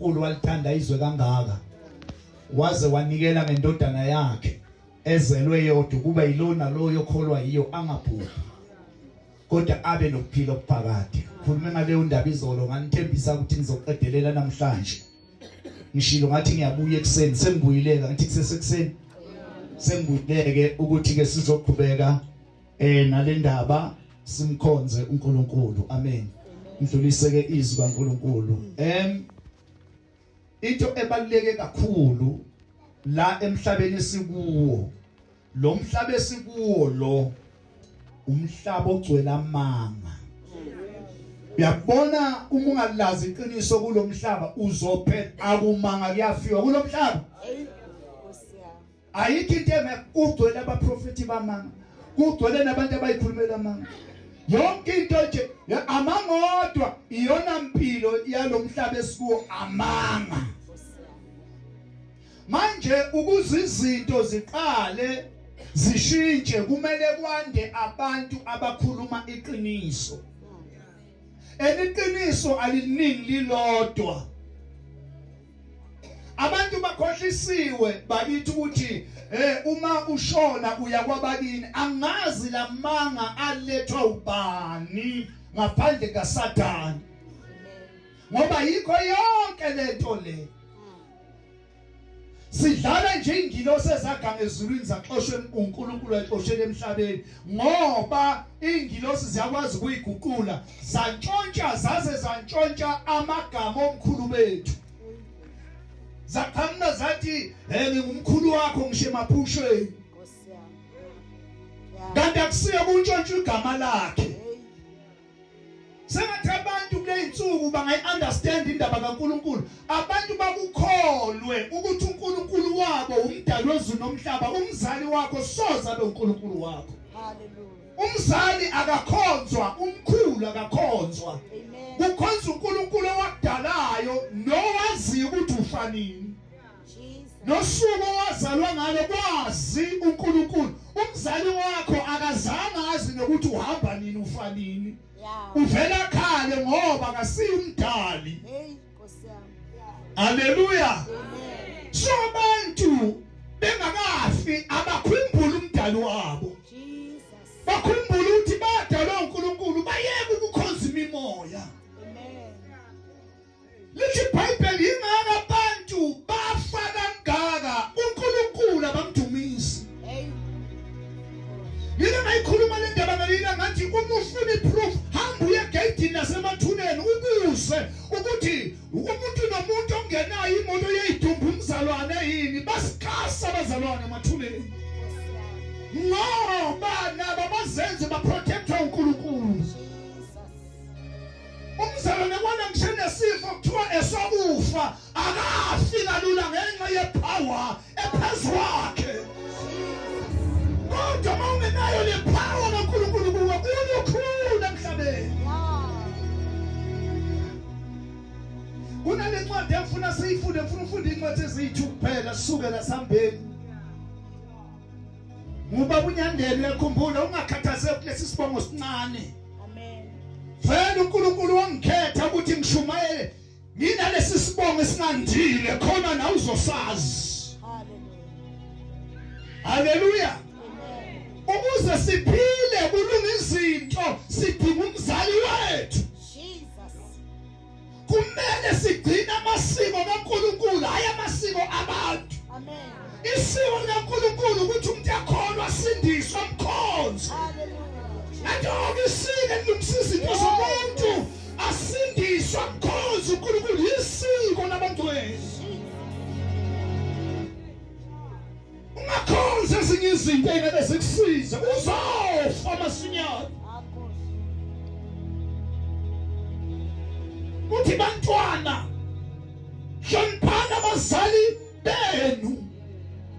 uNkulunkulu walithanda izwe kangaka waze wanikela ngendodana yakhe ezelwe yodwa kuba yilona loyo okholwa yiyo angabhubhi kodwa abe nokuphila okuphakade. Khulume ngaleyo ndaba izolo, nganithembisa ukuthi ngizoqedelela namhlanje. Ngishilo ngathi ngiyabuya ekuseni, sengibuyileka ngithi kusesekuseni. Sengibuyileke ukuthi ke sizoqhubeka eh nalendaba simkhonze uNkulunkulu. Amen. Ngidlulise ke izwi kaNkulunkulu. Into ebaluleke kakhulu la emhlabeni sikuwo, lo mhlaba esikuwo lo umhlaba ogcwele amanga. Uyabona, uma ungalazi iqiniso kulomhlaba uzophela, akumanga kuyafiwa kulomhlaba. Ayikho into engekho, kugcwele abaprofeti bamanga, kugcwele nabantu abayikhulumela amanga, yonke into nje amangodwa. Iyona mpilo yalomhlaba esikuwo, amanga. Manje ukuze izinto ziqale zishintshe, kumele kwande abantu abakhuluma iqiniso. Eliqiniso aliningi, lilodwa. Abantu bakhohlisiwe bakithi ukuthi uma ushona uya kwabakini. Angazi lamanga alethwa ubani ngaphandle kaSathane, ngoba yikho yonke lento le. Sidlala nje ingilosi ezaganga ezulwini, zaxoshwe uNkulunkulu, exoshele emhlabeni, ngoba ingilosi ziyakwazi ukuyiguqula. Zantshontsha, zaze zantshontsha amagama omkhulu bethu, zaqhamuka zathi, "Hey, ngingumkhulu wakho," ngisho emaphushweni, kanti akusiyo kuntshontsha igama lakhe. Sengathi abantu kuleyinsuku bangayi-understand indaba kaNkulunkulu, abantu bakukholwe ukuthi uNkulunkulu wabo umdali wezulu nomhlaba. Umzali wakho soze abe uNkulunkulu wakho. Umzali akakhonzwa, umkhulu akakhonzwa, kukhonza uNkulunkulu owakudalayo nowaziyo ukuthi ufanini, nosuku owazalwa ngalo kwazi uNkulunkulu. Umzali wakho akazange azi nokuthi uhamba nini, ufanini, uvela khale, ngoba akasiyo umdali. Haleluya! So abantu bengakafi abakhumbula umdali wabo, bakhumbula ukuthi badalwa uNkulunkulu, bayeke ukukhonza imimoya. Lithi iBhayibheli, yingaka abantu bafa kangaka, uNkulunkulu abamdumisi. Ngike ngayikhuluma le ndaba ngalila, ngathi uma ufuna iproof, hamba uye egeyidini lasemathuneni, ubuze ukuthi umuntu nomuntu ongenayo imoto yeyidumbu umzalwane yini. Basikasa abazalwane emathuneni ngoba nabo bazenze baprotectwa uNkulunkulu. Umzalwane kwana ngisho nesifo kuthiwa esokufa, akafi kalula ngenxa yepower ephezu kwakhe. Kodwa uma ungenayo le power kaNkulunkulu kuwe, ulukhulu emhlabeni. Kunale ncwadi engifuna siyifunde, ngifuna ufunde incwadi eziyi-2 kuphela, sisukela sihambeni. Ngoba uNyandeni, uyakhumbula, ungakhathazeki kulesi sibongo sincane. Amen. Vele uNkulunkulu wangikhetha ukuthi ngishumayele nginalesi sibongo esingandile, khona nawe uzosazi. Haleluya. Ukuze siphile kulunga izinto, sidinga umzali wethu. Jesus. Kumele sigcine amasiko kaNkulunkulu, hayi amasiko abantu. Amen. Isiko likaNkulunkulu ukuthi umuntu akholwa, asindiswe, amkhonze. Hallelujah. Nantoke isiko elilungisa izinto zomuntu, asindiswe, amkhonze uNkulunkulu, isiko labangcwele. Ungakhonza ezinye izinto engeke zikusize, uzofa masinyane. Uthi, "Bantwana, hloniphani abazali benu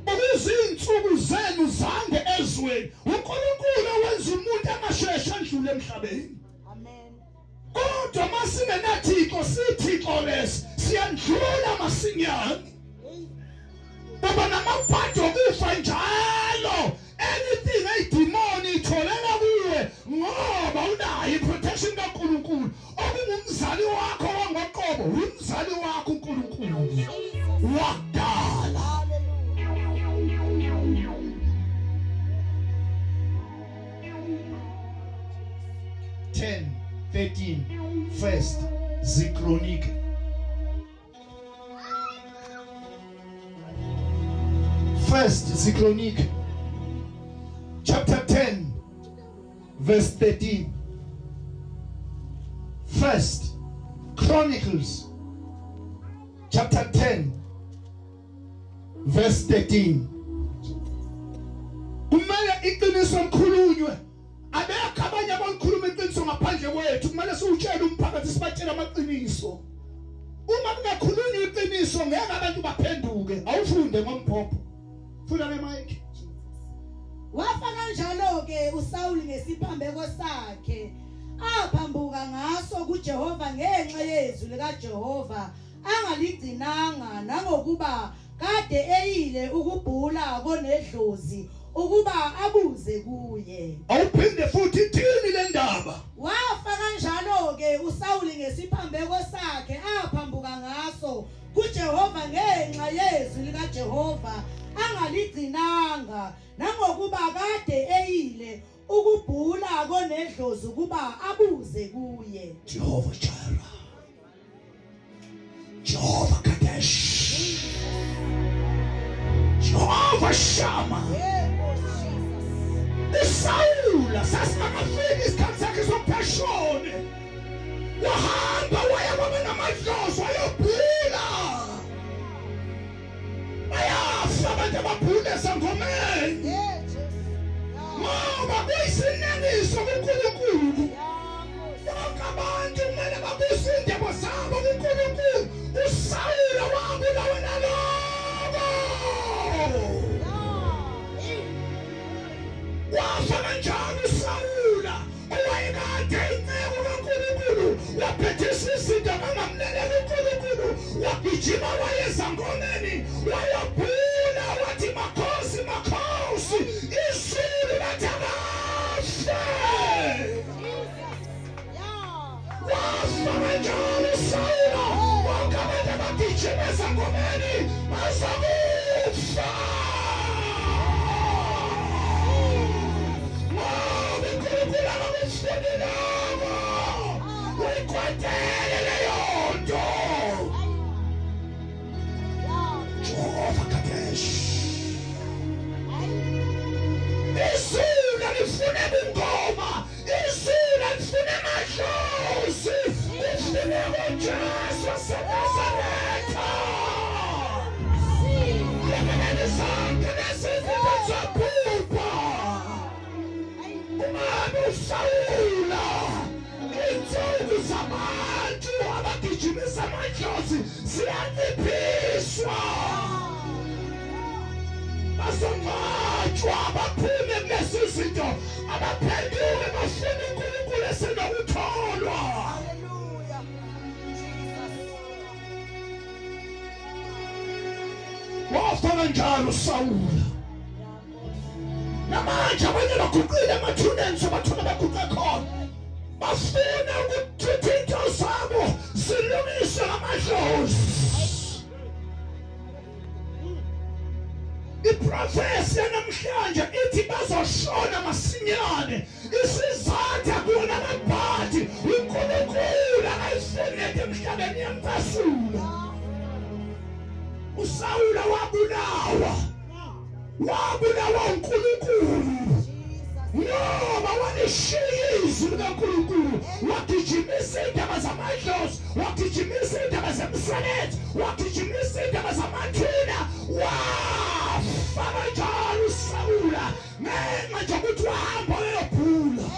ukuze iy'nsuku zenu zande ezweni." UNkulunkulu owenza umuntu angasheshi andlule emhlabeni. Amen. Kodwa masingenathixo, sithixo lesi, siyandlula masinyane. Baba namabhadi okufa njalo, anything eyidimoni itholela kuwe ngoba unayo iprotection kaNkulunkulu okungumzali wakho wangoqobo, umzali wakho uNkulunkulu. Wakudala. 10 13 First Zikronike. First Zikronike chapter 10 verse 13. First Chronicles chapter 10 verse 13. Kumele iqiniso likhulunywe. Abekho abanye abalikhuluma iqiniso ngaphandle kwethu. Kumele siwutshele umphakathi sibatshele amaqiniso. Uma kungakhulunywa iqiniso ngeke abantu baphenduke. Awufunde ngombhobho. Funda nge-mic. Wafa kanjalo-ke uSawuli ngesiphambeko sakhe aphambuka ngaso kuJehova ngenxa yezwi likaJehova angaligcinanga nangokuba kade eyile ukubhula konedlozi ukuba abuze kuye. Awuphinde futhi ithini le ndaba? Wafa kanjalo-ke uSawuli ngesiphambeko sakhe aphambuka ngaso kuJehova ngenxa yezwi likaJehova angaligcinanga nangokuba kade eyile ukubhula konedlozi ukuba abuze kuye. Jehova Jireh. Jehova Kadesh. Jehova Shammah. uSawula sasingakafiki isikhathi sakhe sokuphashone. Wahamba waya kwabenamadlozi wayobhula. Bayafa abantu ababhula esangomeni. Ngoba kuyisinengiso kuNkulunkulu. Bonke abantu kumele babuse indebo zabo kuNkulunkulu. uSawula wabulawa naloko. Wafa kanjani uSawula owayekade inceku kaNkulunkulu waphethisa izinto akangamlalela uNkulunkulu wagijima wayezangomeni wayobhula wathi makhosi makhosi izulu lathi akafe. Wafa kanjalo uSawula bonke abantu abagijima ezangomeni bazakufa. Ngoba uNkulunkulu akakufuni lokho. Uyikwatele leyo nto. Jehova Kadesh. Izulu lifune bungoma, izulu lifune amadlozi, lifune uJesu waseNazaretha. Yekeleni zonke lezi zinto zabhubha. Ungabe usawula insuku zabantu abagijimisa amadlozi ziyanciphiswa. Bazongcwatshwa baphume kulezi zinto abaphenduke bafune uNkulunkulu esenokutholwa. Wafa kanjalo uSawula. Namanje abanye baguqile emathuneni sobathuna baguqe khona. Bafuna ukuthutha into zabo zilungiswe ngamadlozi. Iprofesi yanamhlanje ithi bazoshona masinyane. Isizathu akuna amabhadi uNkulunkulu akayifuni lento emhlabeni iyamcasula. uSawula wabulawa. Wabulawa uNkulunkulu. Ngoba walishiya izwi likaNkulunkulu wagijimisa indaba zamadlozi wagijimisa indaba zemsebenzi wagijimisa indaba zamathuna wafa kanjalo uSawula ngenxa nje ukuthi wahamba wayobhula.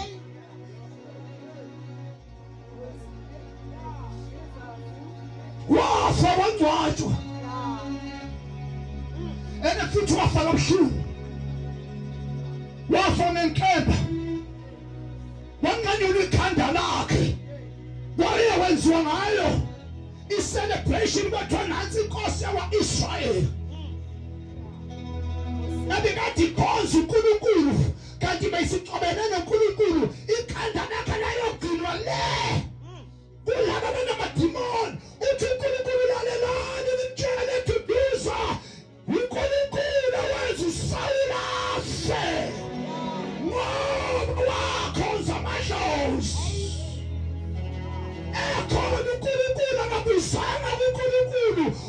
Wafa wangcwatshwa ene futhi wafa kabuhlungu wafa ngenkemba wanqanyulwa ikhanda lakhe waye wenziwa ngayo i-celebration kwathiwa nansi inkosi yakwa-Israyeli ebikade ikhonza uNkulunkulu kanti beyisixobene noNkulunkulu ikhanda lakhe layogcinwa le kulaba banamadimoni uthi uNkulunkulu lalelani nimtshele to do.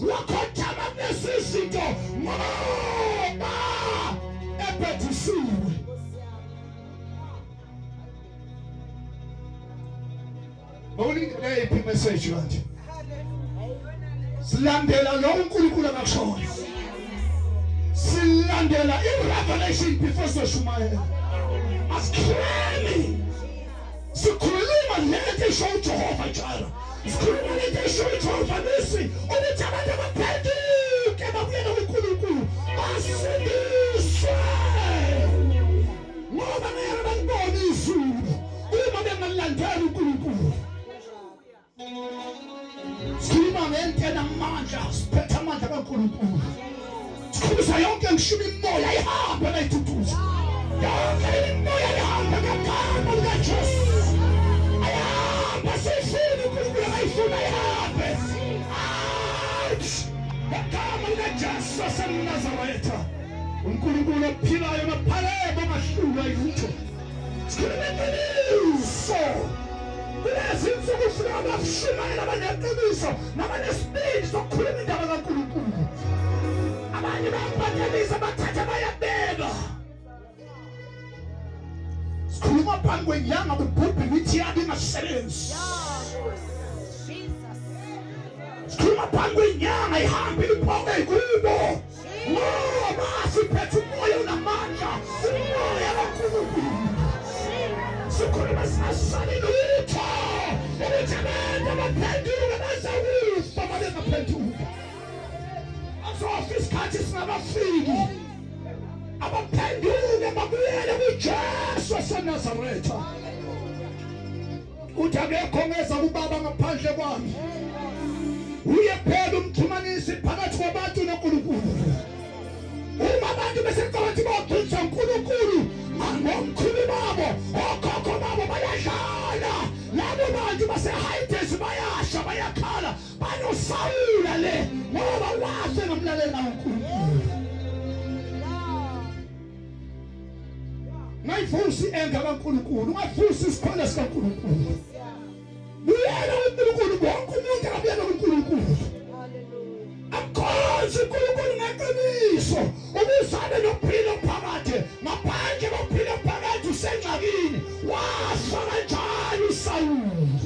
Wakhothama kulezi zinto ngoba ebhedisiwe. Bawulindele iphi message kanje? Silandela lo uNkulunkulu akakushoyo. Silandela i-revelation before soshumayela. Asikhulumi. Sikhuluma lento esho uJehova Jireh. Sikhuluma lento esho uJehova Nisi ukuthi abantu abaphenduke babuyele kuNkulunkulu basindiswe. Ngoba ngeke balibone izulu uma bengalandeli uNkulunkulu. Sikhuluma ngento enamandla, siphethe amandla kaNkulunkulu. Sikhulisa yonke ngisho imimoya ihambe layithuthuse. Yonke imimoya ihambe ngegama likaJesu. Ayihambe sifuna uNkulunkulu akayifuna ihambe. Out! Ngegama likaJesu waseNazaretha. uNkulunkulu ophilayo nophakeme ongahlulwa yilutho. Sikhuluma iqiniso. Kulezi nsuku ufika abashumayela abaneqiniso nabanesibindi sokukhuluma indaba kaNkulunkulu. Abanye bayabhatalisa bathatha bayabeka. Sikhuluma phambi kwenyanga kubhubhe imithi yabo ingasebenzi. Sikhuluma phambi kwenyanga ihambe iphoke kubo. Ngoba siphethe umoya onamandla, umoya kaNkulunkulu. Sikhuluma singasali lutho ukuthi abantu abaphenduka bazakufa uma bengaphenduka. Azofa isikhathi singabafiki. Abaphenduke babuyele kuJesu waseNazaretha. Uthi akekho ongeza kubaba ngaphandle kwami. Uye phela umxhumanisi phakathi kwabantu noNkulunkulu. Uma abantu besecabanga ukuthi bagcwaliswa uNkulunkulu ngomkhulu babo, okhokho babo bayadlala. Labo bantu baseHades bayasha bayakhala banosawula le ngoba wafe ngamlalela uNkulunkulu. Ungayivusi enga kaNkulunkulu, ungavusi isikhwele sikaNkulunkulu. Buyela kuNkulunkulu, wonke umuntu akabuyele kuNkulunkulu. Akhonze uNkulunkulu ngeqiniso ukuze abe nokuphila okuphakade. Ngaphandle kokuphila okuphakade usengxakini. Wafa kanjalo uSawuli.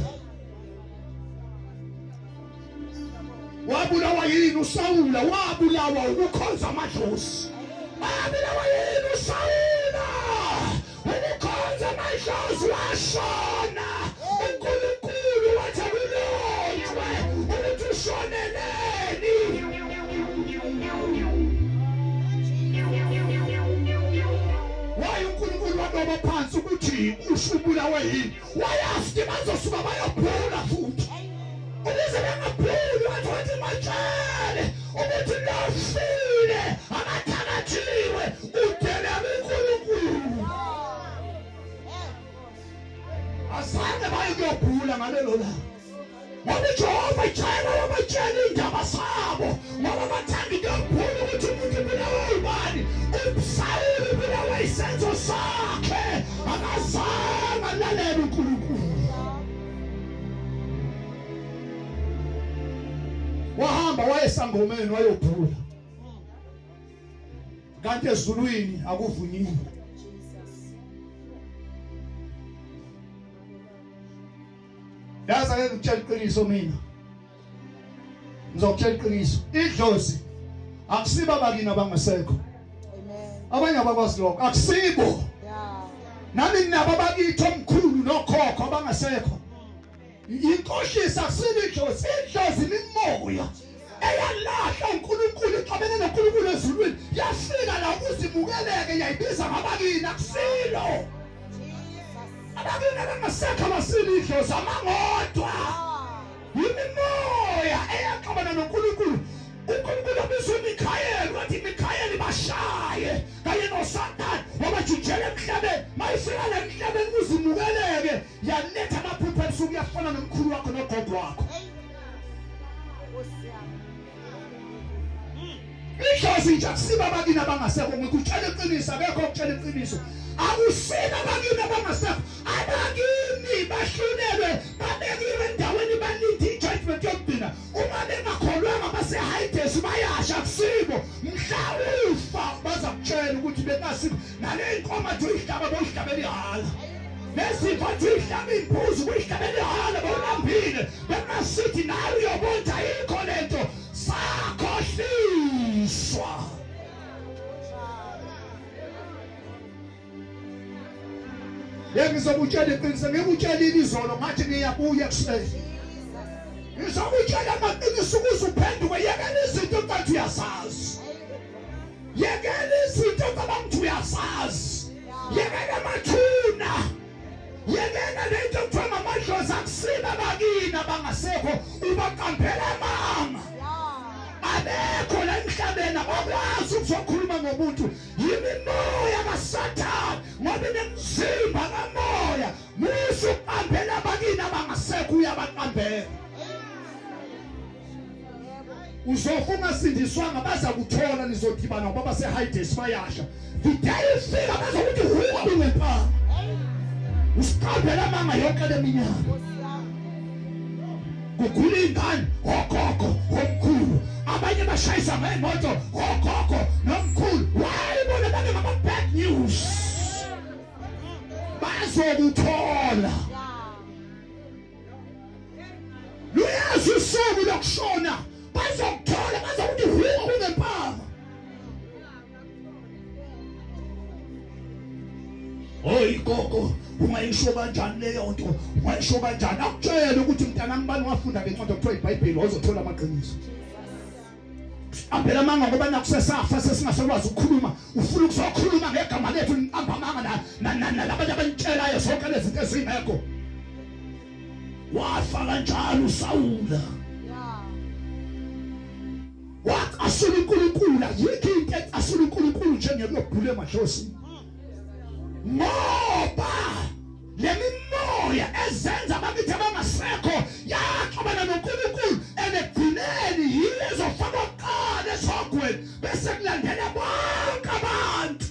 Wabulawa yini uSawula? Wabulawa ukukhonza amadlozi. Wabulawa yini uSawula? Ukukhonza amadlozi washona. uNkulunkulu wathi akulotshwe ukuthi ushoneleni. Waye uNkulunkulu waloba phansi ukuthi ushubulawe yini? Wayazi ukuthi bazosuka bayobhula futhi. Ukuze bengaphuli wathi wathi matshele ukuthi lofile akathakathiwe udelela uNkulunkulu. Azange baye kuyobhula ngalelo langa. Ngoba uJehova ijayela wabatshela iy'ndaba zabo ngoba bathanda ukuyobhula ukuthi umuntu ubulawa ubani. USawuli ubulawa isenzo sakhe akazange alalele uNkulunkulu. Wahamba wayesangomeni wayobhula. Kanti ezulwini akuvunyiwe. Yazi ake ngikutshela iqiniso mina. Ngizokutshela iqiniso. Idlozi akusibo abakini abangasekho. Abanye abakwazi lokho. Akusibo. Nami nginabo abakithi omkhulu nokhokho abangasekho. Inkohlisa akusibo idlozi, idlozi imimoya. Eyalahla uNkulunkulu ixabene noNkulunkulu ezulwini yafika la ukuze imukeleke yayibiza ngabakini akusilo. Abakini abangasekho abasilo idlozi amangodwa. Yimimoya eyaxabana noNkulunkulu. uNkulunkulu wabiza uMikhayeli wathi Mikhayeli bashaye kanye noSathane wabajujela emhlabeni mayifika la emhlabeni kuzimukeleke yaletha amaphupho ebusuku yafana nomkhulu wakho nogogo wakho Idlozi nje akusibo abakini abangasekho ngikutshela iqiniso akekho okutshela iqiniso akusibo abakini abangasekho abakini bahlulelwe babekiwe endaweni balinde i-judgment yokugcina uma bengakholwanga. baseHades bayasha kusibo mhla ufa bazakutshela ukuthi bekasibo nale nkomo athi uyihlaba boyihlabela ihala nezipho athi uyihlaba imbuzi kuyihlabela ihala bawulambile bekasithi nawe uyobona ayikho lento sakhohliswa. Yeke ngizokutshela iqiniso, ngikutshelile izolo ngathi ngiyabuya ekuseni. Ngizokutshela amaqiniso ukuze uphenduke, yekela izinto ocathi uyazazi. Yekela izinto ocabanga ukuthi uyazazi. Yekela amathuna. Yekela lento kuthiwa ngamadlozi akusiba bakini abangasekho ubaqambela amanga. Abekho la emhlabeni abakwazi ukuzokhuluma ngomuntu. Yimimoya kaSathane ngoba inemzimba kamoya. Musa ukuqambela abakini abangasekho uyabaqambela. Uzofa ungasindiswanga bazakuthola nizodibana ngoba baseHades bayasha. The day ifika bazokuthi huwa ngempama. Usiqambela amanga yonke leminyaka. Kugula ingane ogogo omkhulu abanye bashayisa ngemoto ogogo nomkhulu why bona bake ngama bad news bazokuthola luyazi usuku lokushona bazokuthola bazokuthi huwa kunempama. Oyi gogo ungayisho kanjani leyo nto ungayisho kanjani akutshele ukuthi mntanami bani wafunda le ncwadi okuthiwa iBhayibheli wazothola amaqiniso. Ambela amanga ngoba nakusesafa sesingasakwazi ukukhuluma ufuna ukuzokhuluma ngegama lethu niqamba amanga nalabantu abanitshelayo zonke lezi zinto ezingekho. Wafa kanjalo uSawula. Wacasula uNkulunkulu ayikho into ecasula uNkulunkulu njengekuyobhula emadlozini ngoba lemimoya ezenza abakithi abangasekho yaxabana noNkulunkulu enegcineni yiyo ezofakwa kuqala esihogweni bese kulandela bonke abantu.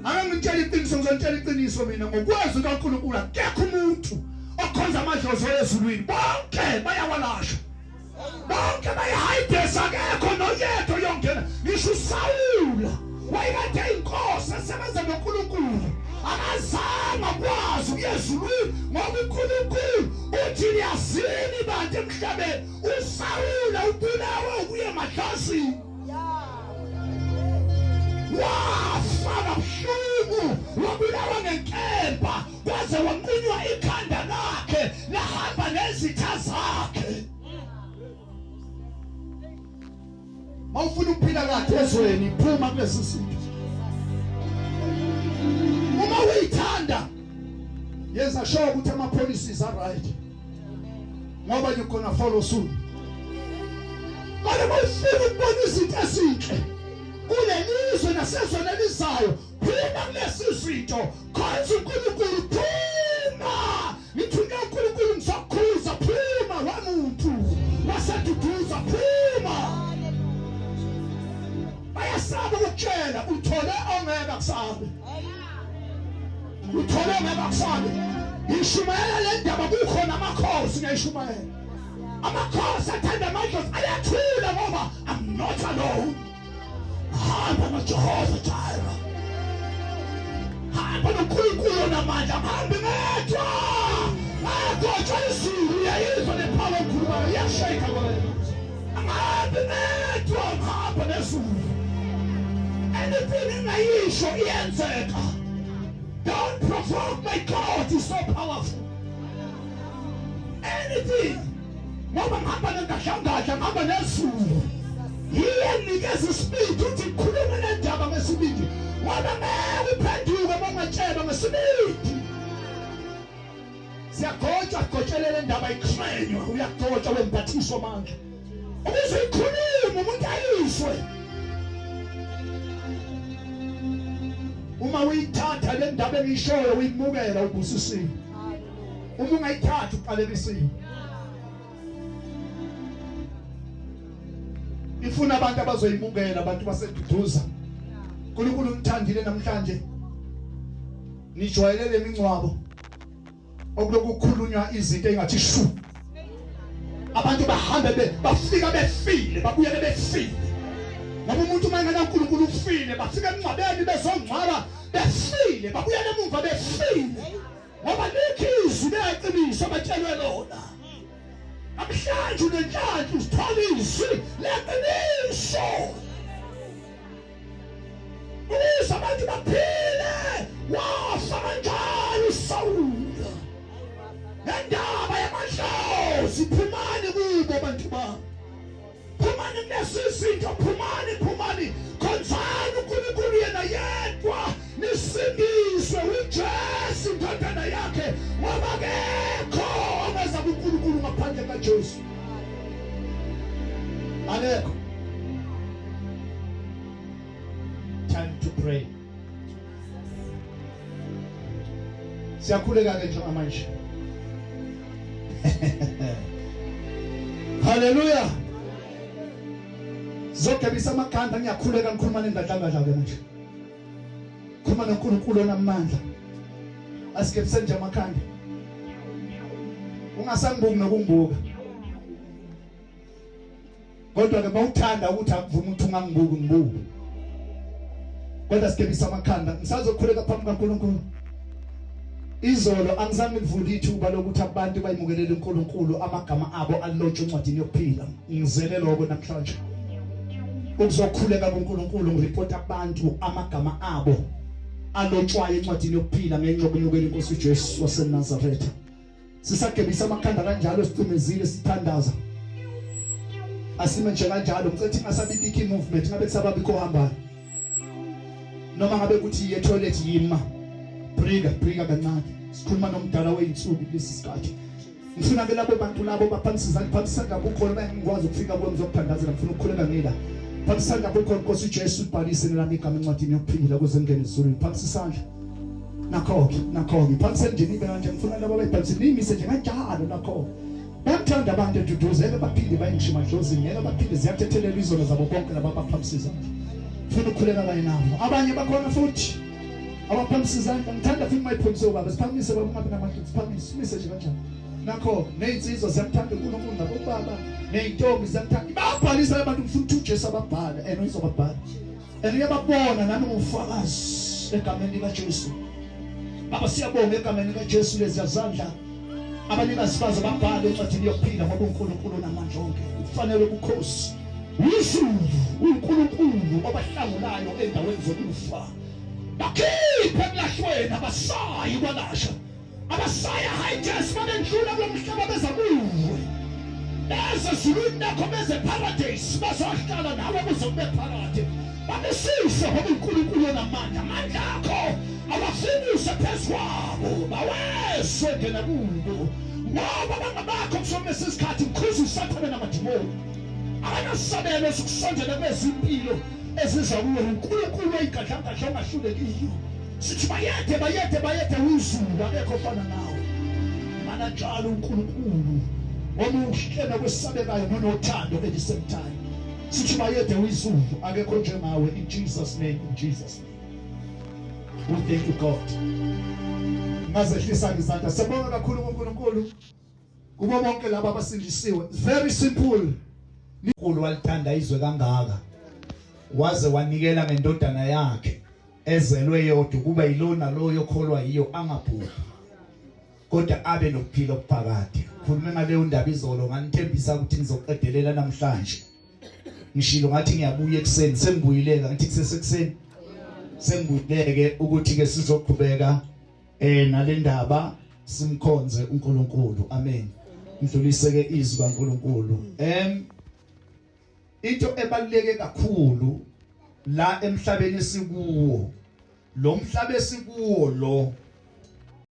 Ake ngitshele iqiniso ngizonitshela iqiniso mina ngokwezwi kaNkulunkulu akekho umuntu okhonza amadlozi oyezulwini bonke bayawalashwa bonke bayahayidesa akekho noyedwa oyongena ngisho uSawula wayekade inkosi esebenza noNkulunkulu akazange akwazi ukuya ezulwini ngoba uNkulunkulu uthi niyazini bantu emhlabeni uSawula ubulawe ukuya emadlozini wafa kabuhlungu wabulawa ngenkemba kwaze wanqunywa ikhanda lakhe lahamba nezitha zakhe. Mawufuna ukuphila kahle ezweni phuma kulesi zinto. Uma uyithanda yenza sure ukuthi ama policies are right ngoba you gonna follow soon. Kodwa mawufuna ukubona izinto ezinhle kulelizwe nasezweni elizayo phuma kulesi zinto khonza uNkulunkulu phuma ngithunywe uNkulunkulu ngisakukhuza phuma wamuntu waseduduza phuma bayasaba ukukutshela uthole ongeke akusabe uthole ongeke akusabe ngishumayela le ndaba kukhona amakhosi ngiyayishumayela amakhosi athanda amadlozi ayathula ngoba I'm not alone. Hamba noJehova Jireh. Hamba noNkulunkulu onamandla, hambi ngedwa. Agotshwa izulu uyayizwa nephawa okhulumayo iyashayika kwena. Angihambi ngedwa, ngihamba nezulu. Anything engayisho iyenzeka. Don't provoke my God, is so powerful. Anything ngoba ngihamba nengadlangadla ngihamba nezulu yiye nikeza isibindi uthi khuluma nendaba ngesibindi ngoba ngeke uphenduke uma ungatshelwa ngesibindi siyagotshwa sigotshelele indaba ikrenywa uyagotshwa wembathiswa amandla ukuze ikhulume umuntu ayizwe uma uyithatha le ndaba engiyishoyo uyimukela ubusisiwe uma ungayithathi uqalekisiwe ifuna abantu abazoyimukela abantu baseduduza uNkulunkulu unithandile namhlanje nijwayele lemingcwabo okulokukhulunywa izinto engathi shu. Abantu bahambe bafika befile, babuyele befile. Ngoba umuntu uma engenaNkulunkulu ufile, bafika emngcwabeni bezongcwaba befile, babuyele emuva befile. Ngoba likho izwi leqiniso abatshelwe lona. Namhlanje unenhlanhla usithola izwi leqiniso. Ukuze abantu baphile, wafa kanjalo uSawula. Ngendaba yamadlozi, phumani kubo bantu bami. Phumani kulezi zinto, phumani, phumani. Khonzani uNkulunkulu yena yedwa, nisindiswe uJesu indodana yakhe, ngoba akekho ongeza kuNkulunkulu ngaphandle kaJesu. Akekho. Time to pray. Siyakhuleka ke njengamanje. Haleluya. Zogebisa amakhanda ngiyakhuleka ngikhuluma nengadlangadla ke manje. Khuluma noNkulunkulu onamandla. Asigebise nje amakhanda. Ungasangibuki nokungibuka. Kodwa ke mawuthanda ukuthi akuvuma ukuthi ungangibuki ngibuke. Kodwa sigebisa amakhanda ngisazokhuleka phambi kaNkulunkulu. Izolo angizange ngivule ithuba lokuthi abantu bayimukelele uNkulunkulu amagama abo alotshwe encwadini yokuphila. Ngizele lokho namhlanje. Ukuzokhuleka kuNkulunkulu ngireport abantu amagama abo alotshwayo encwadini yokuphila ngenxa yokumukela inkosi uJesu waseNazaretha. Sisagebisa amakhanda kanjalo sicimezile sithandaza. Asime nje kanjalo ngicela ingasabibikho i-movement ngabe kusababikho ohambayo. Noma ngabe kuthi iye toilet yima. Brika brika kancane. Sikhuluma nomdala weyinsuku kulesi sikhathi. Ngifuna ke labo bantu labo baphakamisa izandla phakamisa isandla kukhona bengikwazi ukufika kuwe ngizokuthandazela ngifuna ukukhuleka ngila. Phakamisa isandla kukhona Nkosi uJesu ubhalise nelami igama encwadini yokuphila ukuze ngingene ezulwini. Phakamisa isandla. Nakho-ke, nakho-ke. Phakiseni nje nibe kanje ngifuna laba abayibhalisile niyimise nje kanjalo nakho. Bayakuthanda abantu eduduze ngeke baphinde baye ngisho emadlozini ngeke baphinde ziyathethelela izono zabo bonke laba abaphakamisa izandla. Ngifuna ukukhuleka kanye nabo. Abanye bakhona futhi abaphakamisa izandla. Ngithanda futhi mayiphakamise ubaba. Siphakamise baba ungabi namandla siphakamise. Simise nje kanjalo. Nakho nezinsizwa ziyamthanda uNkulunkulu nabobaba nezintombi ziyamthanda. Babhalisa abantu ngifuna ukuthi uJesu ababhale and uzobabhala. And uyababona nami ngufakazi egameni likaJesu. Baba siyabonga egameni likaJesu lezi zandla abanikazi bazo babhale encwadini yokuphila ngoba uNkulunkulu unamandla onke. Ufanele ubukhosi. UZulu uNkulunkulu obahlangulayo endaweni zokufa. Bakhiphe ekulahlweni abasayi kwalasha. Abasaya Hides babendlula kulo mhlaba beza kuwe. Beze ezulwini lakho beze paradise bazohlala nawe kuze kube phakade. Babusise ngoba uNkulunkulu onamandla. Amandla akho awafikise phezu kwabo bawezwe ngena kubo. Ngoba bangabakho kusomisa isikhathi ngikhuza uSathane namadimoni. Abanasabelo sokusondela kwezimpilo eziza kuwe uNkulunkulu oyigadlangadla ongahlulekiyo. Sithi bayede bayede bayede uzulu akekho ofana nawe. Mana njalo uNkulunkulu omuhle nokwesabekayo nonothando at the same time. Sithi bayede uyizulu akekho njengawe in Jesus name in Jesus name. We thank you God. Ngazehlisa izandla. Siyabonga kakhulu kuNkulunkulu. Kubo bonke laba abasindisiwe. Very simple. uNkulunkulu walithanda izwe kangaka waze wanikela ngendodana yakhe ezelwe yodwa ukuba yilona loyo okholwa yiyo angabhubhi kodwa abe nokuphila okuphakade. Khulume ngaleyo ndaba izolo nganithembisa ukuthi ngizoqedelela namhlanje. Ngishilo ngathi ngiyabuya ekuseni sengibuyileka ngithi kusesekuseni sengibuyileke ukuthi ke sizoqhubeka nalendaba simkhonze uNkulunkulu. Amen. Ngidlulise ke izwi kaNkulunkulu. Into ebaluleke kakhulu la emhlabeni sikuwo, lo mhlaba esikuwo lo